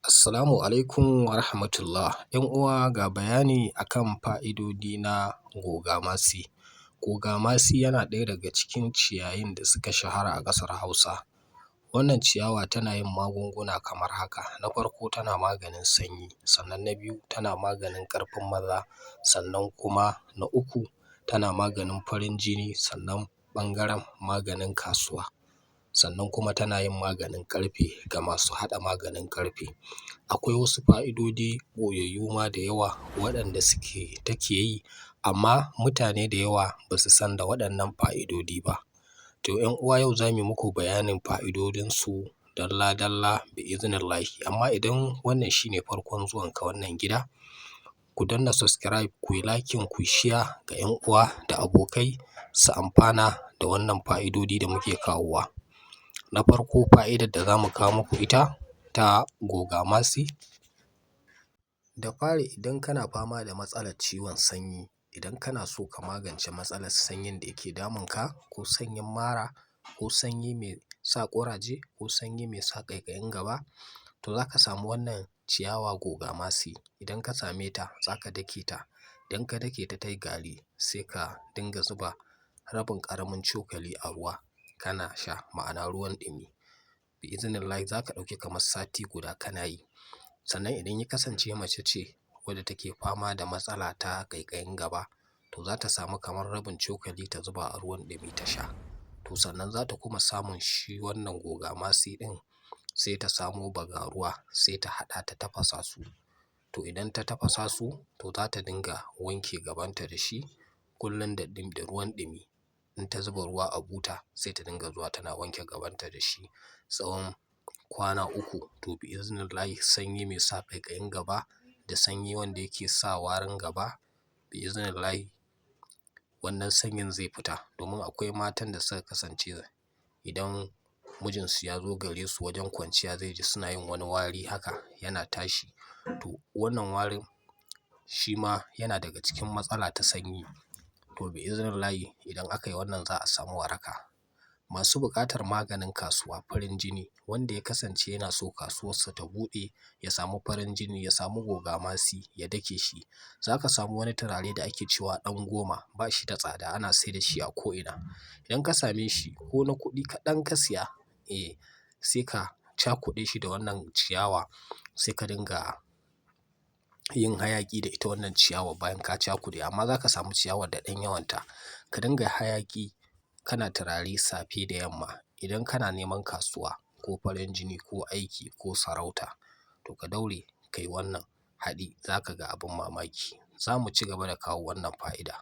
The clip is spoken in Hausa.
Assalamu alaikum warahmatullah. ‘Yan uwa ga bayani akan fa'idodi na gogamasi. Gogamasi yana ɗaya daga cikin ciyayin da suka shahara a ƙasar Hausa. Wannan ciyawa tana yin magunguna kamar haka: na farko tana maganin sanyi, sannan na biyu tana maganin ƙarfin maza, sannan kuma na uku tana maganin farin jini, sannan ɓangaren maganin kasuwa, sannan kuma tana yin maganin ƙarfe ga masu haɗa maganin ƙarfe. Akwai wasu fa'idodi ɓoyayyu ma da yawa waɗanda suke take yi, amma mutane da yawa ba su san da waɗannan fa'idodi ba. To ‘yan uwa yau za mu yi muku bayanin fa'idodinsu dalla-dalla bi'iznillahi. Amma idan wannan shi ne farkon zuwanka wannan gida, ku danna subscribe, ku yi liking, ku yi share ga ‘yan uwa da abokai su amfana da wannan fa'idodi da muke kawowa. Na farko fa'idar da za mu kawo muku ita ta gogamasi. Da fari idan kana fama da matsalar ciwon sanyi, idan kana so ka magance matsalar sanyin da yake damunka, ko sanyin mara, ko sanyi mai sa ƙuraje, ko sanyi mai sa ƙaiƙayin gaba, to za ka samu wannan ciyawa gogamasi. Idan ka same ta, za ka dake ta, idan ka dake ta tai gari, sai ka dinga zuba rabin ƙaramin cokali a ruwa kana sha, ma'ana ruwan ɗumi. Bi'iznillahi za ka ɗauki kamar sati guda kana yi. Sannan idan ya kasance mace ce wadda take fama da matsala ta ƙaiƙayin gaba, to za ta samu kamar rabin cokali ta zuba a ruwan ɗumi ta sha. To sannan za ta kuma samun shi wannan gogamasi ɗin, sai ta samo bagaruwa, sai ta haɗa ta tafasa su. To idan ta tafasa su, to za ta dinga wanke gabanta da shi kullum da ruwan ɗumi. In ta zuba ruwa a buta, sai ta dinga zuwa tana wanke gabanta da shi tsawon kwana 3. To bi'iznillahi sanyi mai sa ƙaiƙayin gaba da sanyi wanda yake sa warin gaba, bi'iznillahi wannan sanyin zai fita. Domin akwai matan da suka kasance idan mijinsu ya zo gare su wajen kwanciya, zai ji suna yin wani wari haka yana tashi. To wannan warin shi ma yana daga cikin matsala ta sanyi. To bi'iznillahi idan aka yi wannan za a samu waraka. Masu buƙatar maganin kasuwa farin jini, wanda ya kasance yana so kasuwarsa ta buɗe, ya samu farin jini, ya samu gogamasi ya dake shi. Za ka samu wani turare da ake cewa ɗan goma, ba shi da tsada, ana sai da shi a ko'ina. Idan ka same shi ko na kuɗi kaɗan ka siya, sai ka cakuɗe shi da wannan ciyawa, sai ka dinga yin hayaƙi da ita wannan ciyawa bayan ka cakuɗe. Amma za ka samu ciyawar da ɗan yawanta. Ka dinga hayaƙi kana turare safe da yamma idan kana neman kasuwa ko farin jini ko aiki ko sarauta. To ka daure ka yi wannan haɗi, za ka ga abin mamaki. Za mu ci gaba da kawo wannan fa'ida.